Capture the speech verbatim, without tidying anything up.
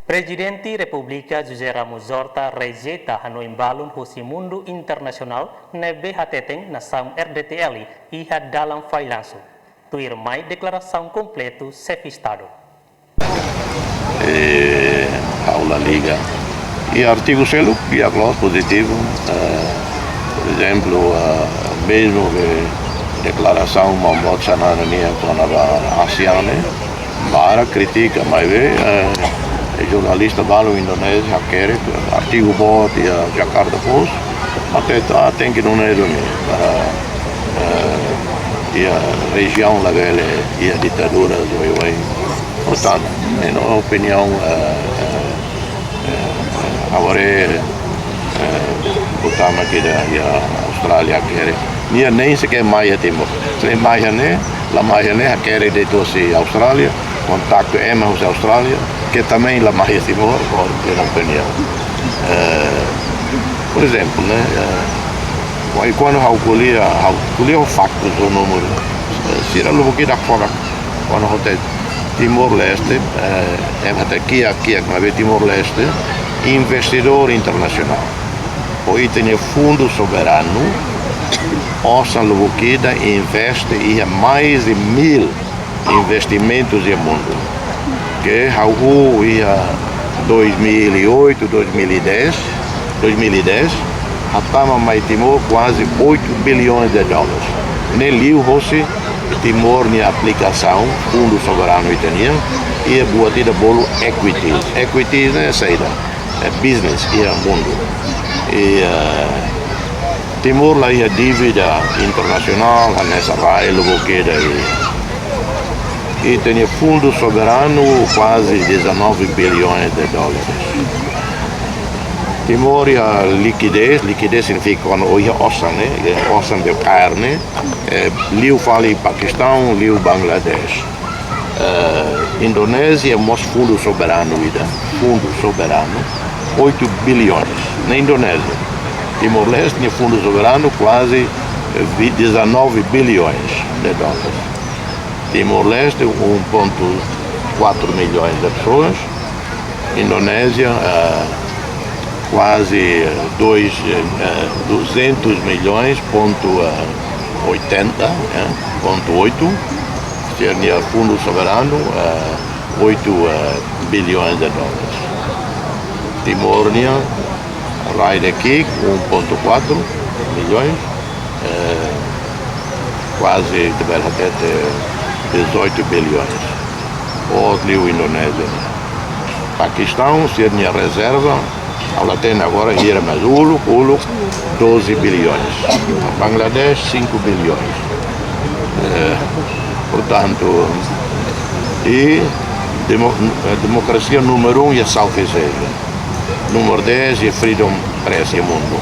Prezidente Repúblika José Ramos Horta rejeita hanoin balun husi mundu internasionál ne'ebé hateten nasaun R D T L iha dalan fallansu. Tuirmai deklarasaun kompletu Xefe Estadu. Eh, ha'u la liga. I artigu seluk, iha klaus pozitivu. Eh, por ezemplu, eh, mezmu ke deklarasaun Maun Boot Xanana nian kona-ba ASEAN ne'e, barak kritika, maibé, eh, jornalista balu Indonézia hakerek artigu boot iha Jakarta Post, até ta tenke nune'e duni para, eh, iha rejiaun labele iha ditadura oioin. Portantu, em minha opinião, eh, eh, eh, agora, eh, utama ke da iha Austrália hakerek. Nia nem sequer mai iha Timor. Se mai iha ne'e, la mai iha ne'e, hakerek de'it husi Austrália, kontaktu ema husi Austrália, ke também la mai iha Timor, por minha opinião. Eh, por ezemplu, ne'e, eh, kuandu ha'u ko'alia, ha'u ko'alia ho faktus, ho númeru, eh, sira lubuk ida fora, kuandu hotu Timor-Leste, eh, ema hatete kiak, kiak, maibé Timor-Leste, investidór internasionál. Ho ita-nia fundu soberanu, osan lubuk ida investe iha mais de mil investimentus iha mundu. Ke ha'u iha dois mil e oito, dois mil e dez, dois mil e dez, hatama mai Timor kuaze oito bilhões de dólares. Ne'e liu hosi Timor nia aplikasaun fundu soberanu ita-nian, iha buat ida bolu equities. Equities ne'e saida? É business iha mundu. I, eh, Timor la iha dívida internasionál, hanesan rai lubuk ida, i, i ita-nia fundu soberanu kuaze dezanove bilhões de dólares. Timor iha likidez, likidez signifika kuandu iha osan, ne'e, iha osan be kaer, ne'e, eh, liu fali Pakistaun, liu Bangladesh. Eh, Indonézia mós fundu soberanu ida, fundu soberanu, oito bilhões. Na Indonézia, Timor-Leste nia fundu soberanu kuaze, eh, vi-, dezanove bilhões de dólares. Timor-Leste, um ponto quatro milhões de pessoas. Indonézia, eh, kuaze dois, eh, duzentos milhões, ponto, eh, oitenta, eh, ponto oito. Sira-nia fundu soberanu, eh, oito, eh, bilhões de dólares. Timor nian, rai de ki'ik, um ponto quatro milhões, eh, kuaze, ita bele hatete, dezoito bilhões. Ou liu Indonézia. Pakistaun, sira-nia rezerva, ha'u la hatene agora, hira, mas uluk, uluk, doze bilhões. Bangladesh, cinco bilhões. Eh, portantu, i demo-, eh, demokrasia númeru um iha Southeast Asia. Númeru dez iha Freedom Press iha mundu.